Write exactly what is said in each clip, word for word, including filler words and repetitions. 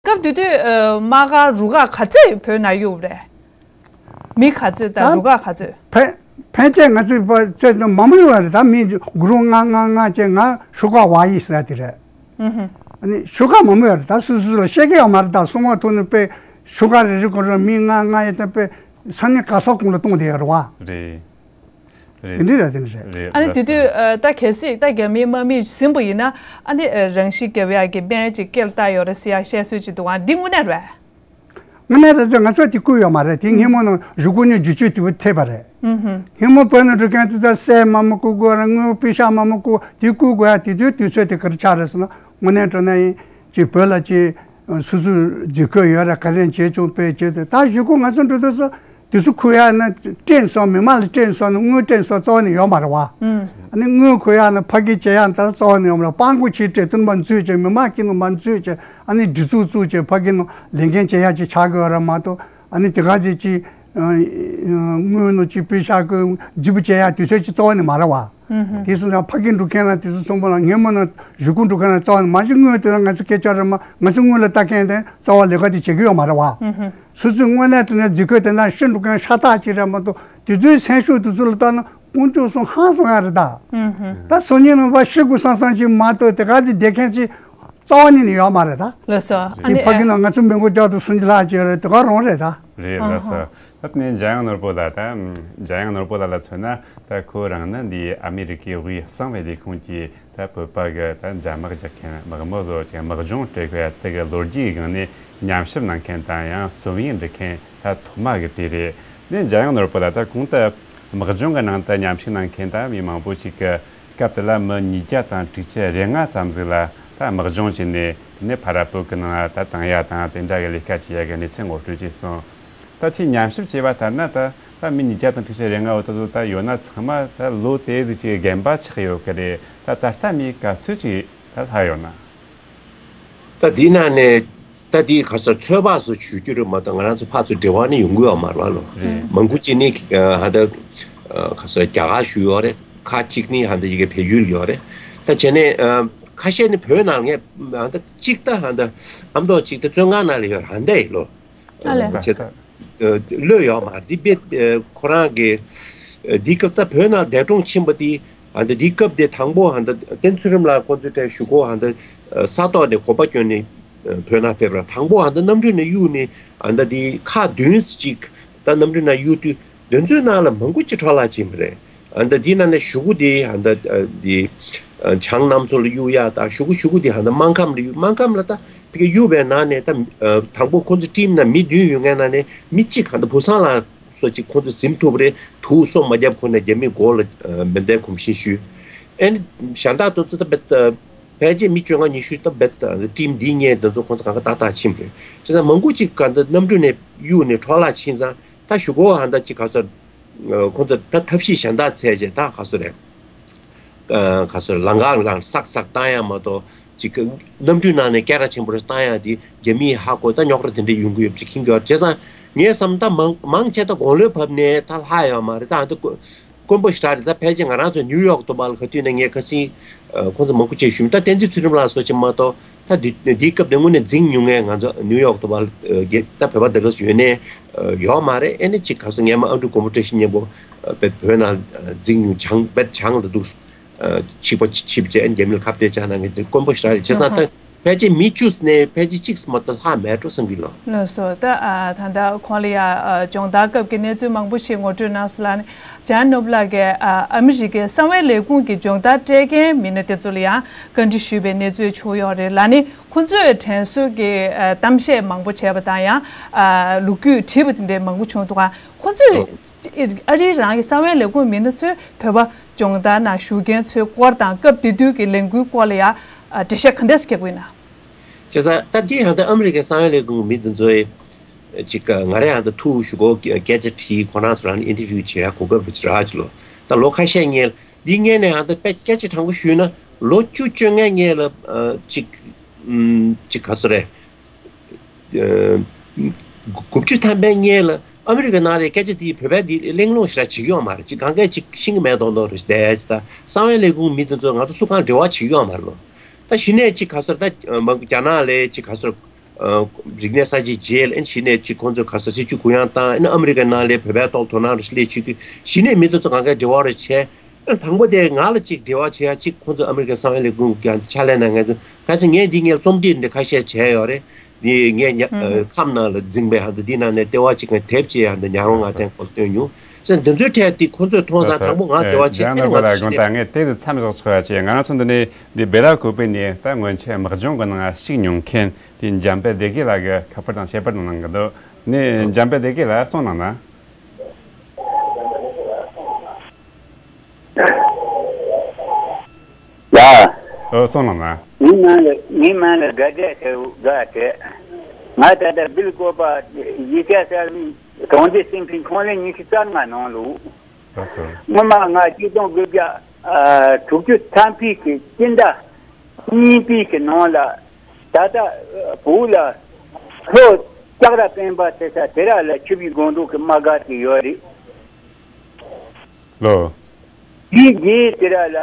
སྐབས་དེ་དུས་ཨ་དམག་སྒར་རུ་ཁག་ག་ཚོད་བོད་ནང་གཡུགས་པ་རེད། མི་ག་ཚོད་དང་ད་རུ་ཁག་ག་ཚོད། ཕན་ཕན་ཆད་ང་ཚོས་པ་ཚོད་དུ་མང་པོ་ཡོད་རེད། ད་མི་གུ་རུ་ལྔ་ལྔ་ལྔ་བཅས་ང་ཤོག་ཁག་བ་ཡིས་ཟེར་དེ་རེད། ཨ་ནི་ཤོག་ཁག་མང་པོ་ཡོད་རེད། ད་སུ་སུ་ལ་བཤད་ཀྱི་ཡོད་མ་རེད། ད་སྲུང་བ་ཐོག་ནས་དཔེ་ཤོག་ཁག་རེ་རེ་གོ་ར་མི་ལྔ་ལྔ་ཡོད་ད་དཔེ་ས་གནས་ག་སོག་ཁོང་ལ་གཏོང་བསྡད་ཡོད་རེད་བ། རེད། རེད། དེ་འདྲ་རེད། དེ་འདྲ་རེད། རེད། ཨ་ནི་ལགས་དེ་དུས་སོ། ཨ་ད་གལ་སྲིད་ད་རྒྱ་མིའི་དམག་མི་ཟིན་པ་ཡིན་ན་ཨ་ནི་ཨ་རང་ཤི་རྒྱབ་ཡག་གི་སྨན་ཅིག་སྐྱེལ་བཏང་ཡོད་རེད་ཟེར་ཡག་བཤད་སྲོལ་ཅིག་འདུག་ཨ་འདི་དངོས་གནས་རེད། དངོས་གནས་རེད་ཟེར་ང་ཚོ་དེ་བསྐུར་ཡོད་མ་རེད། དེ་སྔོན་མ་ནང་གཞུག་གུ་ནས་བསྒྱུར་བཅོས་དེ་བུ་ཐེབས་པ་རེད། སྔོན་མ་བོད་ནང་འགྲོ་མཁན་དེ་ཚོ་གསེར་མ་མ་བསྐུར་དགོས་ར། དངུལ་པེ་ཤག་མ་མ་བསྐུར་དེ་བསྐུར་དགོས་ཡ་དེ་དུས་དུས་ཚོད་དེ་ག་རེ་ཆགས་རེད་ཟེར་ན། དངོས་གནས་དྲང་གནས་ཡིན་ཅིག་བོད་ལ་ཅིག་སོ་སོའི་རྫུས་སྐོས་ཡོད་ར་ག་རེ་བྱས་ཆོག་པས་བྱས་ཏེ་ད་གཞུག་གུ་ང་ཚོ་འགྲོ་དུས་སུ་དེ་ཚོ་ཁུར་ཡ་ན་སྤྲད་སོང་། མི་མང་ལ་སྤྲད་སོང་ན་དངུལ་སྤྲད་སོང་རྩ་བ་ནས་ཡོད་མ་རེད་བ། ཨ་ནི་དངུལ་ཁུར་ཡ་ན་ཕ་གི་བྱེད་ཡ་ན་ད་རྩ་བ་ནས་ཡོད་མ་རེད། སྤྲང་པོ་ཆེ་སྤྲད་དུ་མ་འཛུལ་བྱས་མི་མང་སྐྱིད་ནོ་མ་འཛུལ་བྱས་ཨ་ནི་སྒྲིག་འཛུགས་བཙུགས་བྱས་ཕ་གི་ནང་ལས་འགན་བྱེད་ཡ་ཅིག་ཆགས་དགོས་ར་མ་གཏོགས་ཨ་ནི་དེ་ག་ཅིག་ཅིག་དངུལ་ནང་ཅིག་པེ་ཤག་གི་རྫིས་པོ་བྱེད་ཡ་དུས་ཚོད་ཅིག་རྩ་བ་ནས་མ་རེད་བ། དེ་སོང་ཙང་ཕ་གི་འགྲོ་མཁན་ལ་དེ་ཚོ་ཚོང་པ་ལ་སྔོན་མ་ནང་གཞུག་གུ་འགྲོ་མཁན་ལ་རྩ་བ་ནས་མ་གཞི་དངུལ་དེ་ལ་ང་ཚོ་སྐད་ཆ་རེད་མ། ང་ཚོ་དངུལ་ལ་ལྟ་མཁན་དེ་རྩ་བ་ལས་ཀ་དེ་བྱེད་ཀྱི་ཡོད་མ་རེད་བ། སོ་སོའི་དངོས་གནས་དེ་ནས་རྫིས་སྐོས་དེ་འདྲ་ཤི་འགྲོ་མཁན་ཤ་སྟག་ཅིག་རེད་མ་གཏོགས་དེ་ཚོའི་སེམས་ཤུགས་དེ་ཚོ་ལ་ལྟ་ན་དཀོན་མཆོག་གསུམ་ཧང་སང་ཡ་རེད་ད། ད་སང་ཉིན་ནང་པ་ཤི་དགོས་བསམ་བསམ་ཅིག་མ་གཏོགས་དེ་ག་ཅིག་བསྡད་མཁན་ཅིག་རྩ་བ་ནས་ནི་ཡོད་མ་རེད་ད། ལགས་སོ། ཨ་དེ་ནི་ཕ་ཨ་གི་ནང་ང་ཚོ་མི་མགོ་བརྒྱ་དང་སུམ་ཅུ་ལྷག་ཅིག་རེད། དེ་ག་རང་རེད་ད། རེད། ཨ་ལགས་སོ། ཧ། ད་དེ་ནས་འཇམ་དབྱངས་ནོར་བུ་ལགས་ད། འཇམ་དབྱངས་ནོར་བུ་ལགས་ལ་མཚོན་ན་ད་ཁོ་རང་ནི་འདི་ཨ་མི་རི་ཀའི་དབུས་གསང་བའི་ལས་ཁུངས་ཀྱི་ད་བོད་པ་གི་ད་འཇབ་དམག་རྒྱག་མཁན་དམག་མི་བཟོ་ཅིག་དམག་སྦྱོང་སྤྲད་དགོས་ཡ་དེ་གི་ལོ་རྒྱུས་ཀྱི་སྒང་ནས་ཉམས་ཞིབ་གནང་མཁན་དང་ཡང་རྩོམ་ཡིག་འབྲི་མཁན་ད་ཐོག་མ་གི་དེ་རེད། ནས་འཇམ་དབྱངས་ནོར་བུ་ལགས་ད་གོང་དུ་དམག་སྦྱོང་གི་ནང་དུ་མཉམ་ཞུགས་གནང་མཁན་ད་མི་མང་པོ་ཞིག་གི་སྐབས་དེ་ལ་མི་ཉིས་བརྒྱ་དང་དྲུག་ཅུ་རེ་ལྔ་ཙམ་ཟིག་ལ་ད་དམག་སྦྱོང་བྱས་ནས་དེ་ནས་ཕ་ར་བོད་ཀྱི་ནང་ལ་ད་བཏང་ཡ་དང་དེ་འདྲ་གི་ལས་ཀ་བྱེད་ཡ་གི་གནས་ཚུལ་ངོ་སྤྲོད་བྱས་སོང་། ད་ཁྱེད་ཉམས་ཞིབ་བྱས་པ་ལྟར་ན་ད་ད་མི་ཉིས་བརྒྱ་དང་དྲུག་ཅུ་རེ་ལྔ་བོ་ད་ཚོ་ད་ཡོད་ན་ཚང་མ་ད་ལོ་དེ་ཟིག་ཅིག་རྒན་པ་ཆགས་ཡོད་གི་རེད། ད་ད་ལྟ་མི་ག་ཚོད་ཅིག་ད་ལྷག་ཡོད་ན། ད་འདི་ནང་ནས་ད་འདི་ག་ས་ཚོད་དཔག་སུ་ཞུ་རྒྱུ་རེད་མ་གཏོགས་ང་རང་ཚོ་ཕར་ཚུར་འབྲེལ་བ་ནི་ཡོང་གི་ཡོད་མ་རེད་བ་ལོ། རེད། མང་པོ་ཅིག་ནི་ཧ་ད་ག་ས་རྒྱ་གར་ཞུ་ཡོད་རེད། ཁ་ཅིག་ནི་ཧ་ད་ཡི་གེ་བལ་ཡུལ་ཡོད་རེད། ད་བྱས་ནས་ཁ་ཤས་ནི་བོད་ནང་ངས་ཧ་ད་གཅིག་ད་ཧ་ད་ཨ་མདོ་གཅིག་ད་བཙོན་ཁང་ནང་ལ་ཡོད་རེད་ཧ་ད་ཡི་ལོ། ཨ་ལས། ཨ་ད་ད། ལོས་ཡོད་མ་རེད། འདི་དཔེ་ཁོ་རང་གི་འདི་སྐབས་ད་བོད་ནང་འདས་གྲོངས་ཕྱིན་པ་དེ་ཨ་འདི་འདི་སྐབས་དེ་དང་པོ་ཨ་འདི་བསྟན་ཚུལ་རིང་ལགས་ཁོང་ཚོའི་གྲས་ཞུ་གོ་ཨ་འདི་ས་ཐོག་ནས་གོམ་པ་བསྐྱོན་ནས་བོད་ནང་ཕེབས་ར། དང་པོ་ཨ་འདི་གནམ་གྲུ་ནས་གཡུགས་ནས་ཨ་འདི་དེ་ཁག་བདུན་ཅིག་ད་གནམ་གྲུ་ནང་གཡུགས་དུས་དེ་ཚོའི་ནང་ལ་མང་པོ་ཅིག་འཕྲོ་བརླག་ཕྱིན་པ་རེད། ཨ་འདི་དེའི་ནང་ནས་ཞུ་གོ་དེ་ཨ་འདི་འདི་བྱང་གནམ་མཚོ་ལ་གཡུགས་ཡ་ད་ཞུ་གོ་ཞུ་གོ་དེ་ཨ་འདི་སྨར་ཁམས་ལ་གཡུགས། སྨར་ཁམས་ལ་ད། དེ་ག་གཡུག་པའི་ནང་ནས་ད་དང་པོ་ཁོང་ཚོ་ཊིམ་ནང་མི་བདུན་ཡོད་མཁན་ནང་ནས་མི་གཅིག་གང་ལྟར་བུ་སང་ལ་སོགས་ཅིག་ཁོང་ཚོ་ཟིན་ཐུབ་རེད། དུག་སོ་མ་བརྒྱབ་ཁོ་ནས་རྒྱ་མི་མགོ་ལ་མེ་མདའི་གོམས་གཤིས་ཞུས། ཨེ་ནི་གཞན་དག་དེ་ཚོ་ད་བེད་ཕལ་ཆེར་མི་བཅོ་ལྔ་ཉི་ཤུ་ད་བེད་ཊིམ་འདིའི་ངས་དེ་ཚོ་ཁོང་ཚོ་གང་ག་ཏག་ཏག་ཕྱིན་པ་རེད། བྱས་ཙང་མང་པོ་ཅིག་གང་ལྟར་གནམ་གྲུ་ནས་གཡུག་ནས་འཕྲོ་བརླག་ཕྱིན་ཙང་ད་ཞུ་གོ་ཧ་ད་ཅིག་ག་ཚོད། ཁོང་ཚོ་ད་ཐབས་ཤེས་གཞན་དག་བཙལ་རྗེས་ད་ག་སོ་རེད། ག་སོ་རེད་ལམ་ཁ་རང་སག་སག་བཏང་ཡ་མ་གཏོགས་ཅིག་གནམ་གྲུའི་ནང་ནས་སྐད་གྲགས་ཆེན་པོ་རེ་བཏང་ཡ་དེ་རྒྱ་མིས་ཧ་གོ་ད་རྙོག་དྲ་དེ་འདྲ་ཡོང་གི་ཡོད་པ་ཅིག་མཁྱེན་གྱི་ཡོད། བྱས་ཙང་ངས་བསམ་ད་མང་མང་ཆེ་ད་དགུང་ལོ་བབས་ནས་ད་ལྷག་ཡོད་མ་རེད། ད་ཨ་ད་དཀོན་པོ་ཞེ་དྲག་རེད། ད་ཕལ་ཆེར་ང་རང་ཚོ་ནིའུ་ཡོག་དུ་བ་ལ་ག་དུས་ནས་ངས་ཁ་སང་ཁོང་ཚོ་མང་པོ་ཅིག་ཞུས་མི་ད་བསྟན་འཛིན་ཚུལ་ཁྲིམས་ལགས་སོགས་ཅིག་མ་གཏོགས། ད་འདི་འདིའི་སྐབས་དེ་དངོས་གནས་འཛིང་མྱོང་མཁན་ང་ཚོ་ནིའུ་ཡོག་ཏུ་བ་ད་བོད་པ་འདི་ག་ཡོད་ནས་ཡོད་མ་རེད། ཨེ་ནི་ཅིག་ག་སོ་ངས་མ་ཨ་འབྲུག་མགོན་པོ་བཀྲ་ཤིས་སྙིང་པོ་བོད་ནང་འཛིང་མྱོང་བྱང་བེད་བྱང་ལ་འདུག་ཆིག་པ་ཆིབ་ཅེ་ཨེ་རྒྱ་མི་ལ་ཁ་གཏད་བཅག་གནང་མཁན་དེ་དཀོན་པོ་ཞེ་དྲག་རེད། བྱས་ཙང་ད་ཕལ་ཆེར་མི་བཅུ་ནས་ཕལ་ཆེར་གཅིག་མ་གཏོགས་ལྷག་མེད་འགྲོ་བསམ་གྱི་ལོ། ལགས་སོ། ད་ད་ལྟ་ཁོང་ལ་ཡ་སྦྱོང་བརྡར་སྐབས་ཀྱི་གནས་ཚུལ་མང་པོ་ཞིག་ངོ་སྤྲོད་གནང་སོང་ལ་ནི། ཇཱན་ནོབ་ལགས་ཀྱིས་ཨ་ཨ་མི་རི་ཀའི་གསང་བའི་ལས་ཁུངས་ཀྱི་སྦྱོང་བརྡར་སྤྲད་མཁན་མི་སྣ་དེ་ཚོ་ལ་ཡང་བཀའ་འདྲི་ཞུས་པའི་གནས་ཚུལ་བྱུང་ཡོད་རེད་ལ་ནི། ཁོང་ཚོས་དྲན་གསོ་གི་ཨ་གཏམ་བཤད་མང་པོ་བྱས་པ་དང་ཡང་ཨ་ལོ་རྒྱུས་བྲིས་པ་དེ་འདྲའི་མང་པོ་བྱུང་འདུག་ག་ཁོང་ཚོས་ཨ་རི་རང་གི་གསང་བའི་ལས་ཁུངས་མི་སྣ་ཚོས་བོད་པ་སྦྱོང་བརྡར་ནང་ཞུགས་མཁན་ཚོའི་སྐོར་དང་སྐབས་དེ་དུས་ཀྱི་ལས་འགུལ་སྐོར་ལ་ཡང་ཨ་འགྲེལ་བཤད་ག་འདྲས་བརྒྱབ་ཡོད་ན། བྱས་ཙང་ད་འདི་ཡང་ད་ཨ་མི་རི་ཀའི་གསང་བའི་ལས་ཁུངས་མི་དེ་ཚོའི་ཅིག་ང་རང་ཡང་ད་ཐུག་ཞུ་གོ་སྐད་ཆ་དྲིས། ཁོ་རང་ཚོ་རང་ཨིན་ཊར་བིའུ་བྱེད་ཡ་གོ་སྐབས་རག་ཅི་ལོ། ད་ལོ་ཁ་ཤས་སྔོན་འདི་སྔོན་ནས་ཡང་ད་དཔེ་སྐད་ཆ་དྲང་པོ་ཞུས་ན་ལོ་བཅུ་བཅོ་ལྔའི་སྔོན་ལ་ཅིག་ཅིག་ག་ཚོད་རེད། དགུ་བཅུ་ཐམ་པའི་སྔོན་ལ་ཨ་མི་རི་ཀ་ནང་ལ་སྐད་ཆ་འདི་བོད་པའི་འདི་གླེང་སློང་ཞེ་དྲག་བྱེད་ཀྱི་ཡོད་མ་རེད། ཅིག་གང་གས་ཅིག་ཤེས་ཀྱི་མེད་མདོག་མདོག་རེད་བསྡད་ཅིག་ད་གསང་བའི་ལས་ཁུངས་མི་དེ་ཚོ་ང་ཚོ་སུ་གང་འབྲེལ་བ་བྱེད་ཀྱི་ཡོད་མ་རེད་ལོ། ད་གཞི་ནས་ཅིག་ག་ཚོད་ད་མང་པོ་རྒྱ་ནག་ལ་ཅིག་ག་ཚོད་ རིག་གནས་གསར་བརྗེ་རྗེས་ལ་ཨེ་གཞི་ནས་ཅིག་ཁོང་ཚོས་ག་ས་སྲིད་ཇུས་གུ་ཡངས་བཏང་ཨེ་ཨ་མི་རི་ཀའི་ནང་ལ་བོད་པའི་ཐོག་དོ་སྣང་རེ་སླེབས་བྱེད་དུས་གཞི་ནས་མི་དེ་ཚོ་གང་ག་འབྲེལ་བ་རེ་བྱས། ཨེ་དང་པོ་དེ་ང་ལ་ཅིག་འབྲེལ་བ་བྱེད་ཡ་ཅིག་ཁོང་ཚོ་ཨ་མི་རི་ཀའི་གསང་བའི་ལས་ཁུངས་ཀྱི་ཕྱག་ལས་གནང་མཁན་ཚོ་གལ་སྲིད་ངས་འདི་ངས་རྩོམ་སྒྲིག་འདི་ཁ་ཤས་བྱས་ཡོད་རེད། འདི་ངས་ཉ་ཨ་ཁམས་ནང་ལ་འཛིན་པའི་ཧ་འདི་འདི་ནང་ནས་ལྟེ་བ་གཅིག་ནས་དེབ་ཅིག་ཡང་འདི་ཉ་རོང་ང་ཐེངས་སྐོར་བཏོན་མྱོང་། ཙང་འདི་ཚོའི་གྲས་དེ་ཁོང་ཚོས་མཐོང་ཙང་དང་པོ་ང་འབྲེལ་བ་བྱས་ཨེ་ནས་ང་ཚོ་ཤི་ནས། ད་ངས་དེ་དུ་མཚམས་བཞག་ཆོག་ཡ་ཅེས་ང་རང་ཚོ་འདི་ནས་འདི་སྦེ་ལ་བཀོད་པའི་ནས་ད་སྔོན་ཆད་དམག་སྦྱོང་གི་ནང་ཞུགས་མྱོང་མཁན་དེ་འཇམ་དཔལ་བདེ་དགེ་ལགས་ཀྱིས་ཁ་པར་དང་བཤད་པར་དང་གནང་གི་འདུག་ནས་འཇམ་དཔལ་བདེ་དགེ་ལགས་གསུངས་གནང་ན། ལ། ཨོ་གསུངས་ལ་མ། ངའི་མིང་ལ་ངའི་མིང་ལ་དགའ་བདེ་ཟེར་དགའ་བདེ། ང་ད་ལྟ་སྦེལ་ཀོབ་པ་ཡིག་ཆ་གསར་བའི་གྲོང་སྡེ་སྲིད་འཛིན་ཁོང་ལ་ཉི་ཤུ་རྩ་ལྔ་ནང་ལོགས། ལགས་སོ། སྔོན་མ་ང་གཅིག་སྟོང་དགུ་བརྒྱ་དྲུག་ཅུ་ཐམ་པའི་གི་སྤྱི་ཟླ་གཉིས་པའི་གི་ནང་ལ་ད་ལྟ་བོད་ལ་ལྷོ་ལྕགས་ར་སྤེན་པ་ཟེར་ས་དེ་ར་ལ་ཆུ་བཞི་སྒང་དྲུག་གི་དམག་སྒར་དེ་ཡོད་རེད། ལོ། དེའི་རྗེས་དེ་ར་ལ།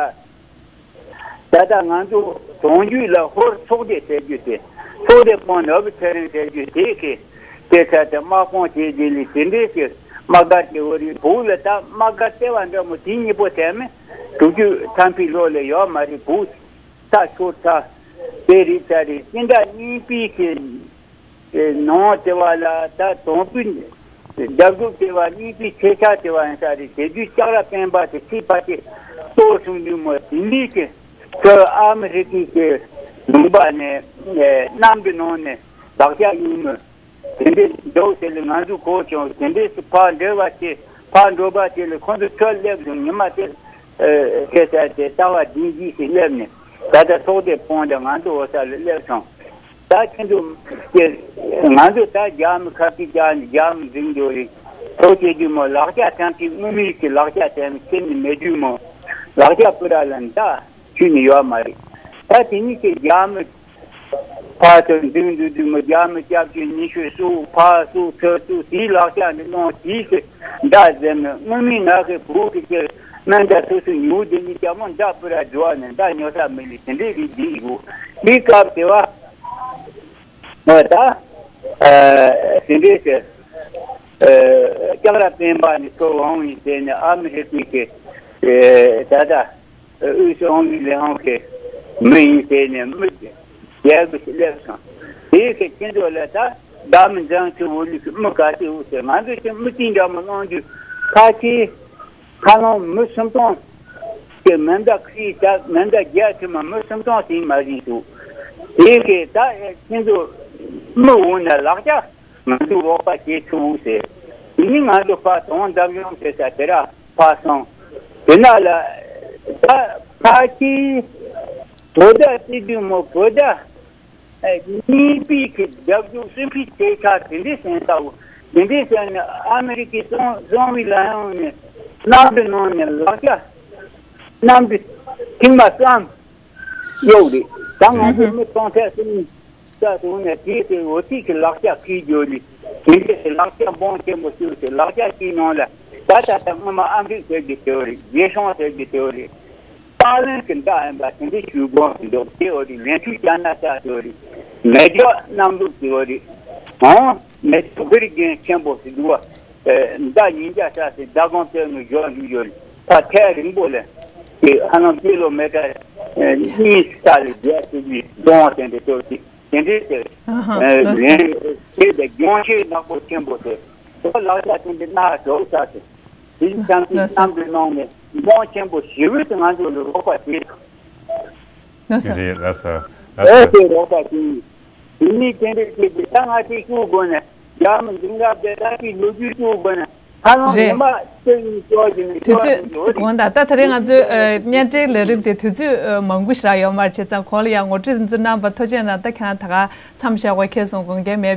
ད་ལྟ་ང་ཚོ་གྲོང་རྒྱུད་ལ་ཧོར་ཚོགས་སྡེ་ཟེར་རྒྱུ་དེ་ཚོགས་སྡེ་དཔོན་ནོར་བུ་ཚེ་རིང་ཟེར་རྒྱུ་དེ་གིས་དེ་ཚ་དེ་དམག་དཔོན་བྱས་རྗེས་ལས་དེ་འདྲའི་གི་དམག་སྒར་དེ་བོ་རེད། བོད་ལ་ད་དམག་སྒར་ལྟེ་བ་འདྲ་མོ་དེ་གཉིས་པོ་དེ་མིན་དྲུག་ཅུ་ཐམ་པའི་ལོ་ལ་ཡོད་མ་རེད། བོད་ས་ཤོར་ཚ་དེ་རེད་ཚ་རེད། སྤྱི་ཟླ་གཉིས་པའི་གི་ནང་དེ་བ་ལ་ད་དང་པོའི་རྒྱབ་ལྗོངས་དེ་བ་གཉིས་པའི་ཆེ་ཆ་དེ་བ་ཡིན་ས་རེད། དེ་དུས་ལྕགས་ར་སྤེན་པ་དེ་ཚེ་ཕ་ཆེ་གཏོར་སོང་དུས་མོ་དེ་འདྲའི་གི་ཁོ་ཨ་མི་རི་ཀའི་གི་ལུང་པ་ནས་གནམ་གྱི་ནང་ནས་བདག་ཅག་ཡིན་མོད་དེ་འདྲའི་འདུག་ཟེར་ལ་ང་ཚོ་གོ་བྱུང་། དེ་འདྲའི་སུ་ཕར་འབྲེལ་བ་བྱས་ཕར་འགྲོ་བ་དེ་ལ་ཁོང་ཚོ་ཁྲོད་སླེབས་སོང་། ཉི་མ་དེ་ཁེ་ས་དེ་ལྟ་བ་བདེན་གྱིས་ཤིག་སླེབས་ནས་ད་ལྟ་ཚོགས་སྡེ་དཔོན་དེ་ང་ཚོ་འོ་ས་ལ་སླེབས་སོང་། ད་ཁྱེད་ཚོ་ཀྱེ་ང་ཚོ་ད་རྒྱ་མི་ཁ་ཐུག་རྒྱ་རྒྱ་མི་འཛིང་འགྲོ་རེད། ཐོག་བྱེད་རྒྱུ་མོ་ལག་ཆ་ཐམས་ཅད་དངུལ་མིག་གི་ལག་ཆ་དེ་ནི་ཁྱེད་ནི་མེད་དུས་མོ་ལག་ཆ་སྤུ་ར་ལ་འདའ་ཆུ་ནི་ཡོད་མ་རེད། ད་དེ་ནི་ཀྱེ་རྒྱ་མི་ཕར་ཚུར་འཛིང་འདུག་དུས་མོ་རྒྱ་མི་སྐྱབས་བཅོལ་ཉི་ཤུ་སུ་ཕར་སུ་ཚུར་སུ་དེའི་ལག་ཆ་འདི་གནང་དེའི་ཀྱི་འདའ་ཟེར་ནི་དངུལ་མིག་ནག་གི་བུ་གི་ཀྱེ་སྨན་འདའ་སུ་སུ་ཉུག་དེ་ནི་རྒྱ་མོ་འདའ་སྤུ་ར་འགྲོ་བ་ནི་འདའ་ཉོ་ས་མི་ལི་དེ་འདྲའི་རིགས་འདི་ཡི་གུ་དེའི་སྐབས་དེ་བ། ཨོ་ད། ཨ་དེ་འདྲའི་ཟེར། ཨ་ལྕགས་ར་སྤེན་པ་ནི་ཁོ་འོང་ཡིན་ཟེར་ནས་ཨ་མི་རི་ཀའི་གི་ཨེ་ད་ལྟ་དབུས་སུ་ཨང་ལི་ལི་ཧོང་གི་མི་ཡིན་ཟེར་ནས་མི་རྒྱལ་དགུ་ཞིག་སླེབས་སོང་། དེའི་གི་ཁྱེད་ཚོ་ལ་ད་བདག་མི་འཛིང་ཚུལ་འོ་ལི་གི་མི་ག་ཚོད་འོ་ཟེར། ང་ཚོ་ཅི་མི་ཅི་འདྲ་མོ་གནང་རྒྱུ་ཁ་ཆེ། ཁ་ནང་མི་སུམ་སྟོང་གི་མེ་མདའ་ཁྲིད་ད་མེ་མདའ་རྒྱག་ཐུབ་མ་མི་སུམ་སྟོང་ཟིན་མ་ཟིན་འདུག་དེ་གི་ད་ཁྱེད་ཚོ་མི་འོང་ན་ལག་ཆ་ང་ཚོ་རོགས་པ་བྱེད་ཐུབ་ཟེར། དེ་ནི་ང་ཚོ་ཕ་དོང་འདབ་ཡོང་ཟེར་ས་དེ་ར་ཕ་སོང་། དེ་ན་ལ་ད་ཕ་གི་བོད་ཟླ་བརྩི་དུས་མོ་བོད་ཟླ། གཉིས་པའི་གི་རྒྱབ་ལྗོངས་སྲིད་འཕེལ་ཆེ་ཆ་དེ་འདྲའི་ཟེར་ལྟ་བུ་དེ་འདྲའི་ཟེར་ནས་ཨ་མི་རི་ཀའི་གསང་གསང་བའི་ལ་ཡོང་ནས་གནམ་གྱི་ནང་ནས་ལག་ཆ་གནམ་གྱི་ཐིག་མ་ཙམ་གཡོག་རེད། ད་ང་ཚོ་མི་སྟོང་ཕྲག་གསུམ་ཙམ་སོང་ནས་དེའི་ཟེར་འོ་ཐིག་གི་ལག་ཆ་ཁྱེར་རྒྱུ་རེད། དེ་འདྲའི་ལག་ཆ་འབོང་ཆེན་པོ་ཞིག་ཟེར་ལག་ཆ་ཁྱེར་ནང་ལ་ད་ད་ལྟ་སྔོན་མ་ཨ་མི་རི་ཀ་ཟེར་གྱི་དེ་བ་རེད། རྒྱལ་སྲུང་ཟེར་གྱི་དེ་བ་རེད། པཱ་ལན་གྱི་མདའ་ཡིན་པ་དེ་འདྲའི་ཞུ་དགོངས་སུ་འདུག་དེ་འོ་རེད། ལན་ཆུ་ཅ་ན་ས་དེ་འོ་རེད། མེ་སྒྱོགས་གནམ་ལུག་དེ་འོ་རེད། ཨང་། མེ་སྒྱོགས་གི་རིགས་རྒྱན་ཆེན་པོ་ཞིག་འདུག་བ། མདའ་ཉིས་བརྒྱ་ས་ཞིག་མདའ་གོང་སྟོད་ནས་འཇོག་འཇུག་ཡོད་རེད། ད་ཐད་རིང་པོ་ལ་དེ་ཧ་ལམ་ཀི་ལོ་མེ་ཊར་གཉིས་ས་ལ་བརྒྱད་ཅུ་གི་གདོང་དེ་འདྲ་གཏོར་ཏེ་དེ་འདྲའི་དེ་ལན་ཆེ་བའི་སྒྱོང་ཆེ་ནག་པོ་ཆེན་པོ་དེ་ལག་ཆ་དེ་འདྲ་སྣ་གྲོགས་ས་དེ། དེའི་བྱང་ཆུབ་ལགས་སོ། རྣམ་པའི་ནང་ནས་འབོང་ཆེན་པོ་ཞེ་པོ་དེ་ང་ཚོ་ལ་རོགས་པ་བྱེད། ལགས་སོ། རེད། ལགས་སོ། ལགས་ཨེ་སོ། དེ་རོགས་པ་བྱེད། དེ་ནས་དེ་འདྲ་བྱེད་དེ་ད་ང་ཚོས་ཤུགས་དགོས་ནས་རྒྱ་མི་འཛིང་རབས་དེ་ད་ཅིག་ལོ་རྒྱུས་ཤུགས་དགོས་ནས་ཧ་ལམ་རེད། ཉི་མ་གཅིག་གཉིས་ཤོར་གྱི་ནས་དུས་ཤོར་ཚོད་གྱི་ཡོད་རེད། གོང་དང་ད་ད་རེས་ང་ཚོའི་ཨ་བརྙན་འཕྲིན་ལས་རིམ་དེ་དུས་ཚོད་ཨ་མང་པོ་ཞིག་རག་ཡོད་མ་རེད། བྱས་ཙང་གོང་ལ་ཡང་ངོ་སྤྲོད་འདི་ཚོ་གནང་བར་ཐུགས་རྗེ་གནང་། ད་ཁྱེད་རང་ད་ག་མཚམས་བཞག་དགོས་ཁེལ་སོང་དགོངས་འགལ་མེད།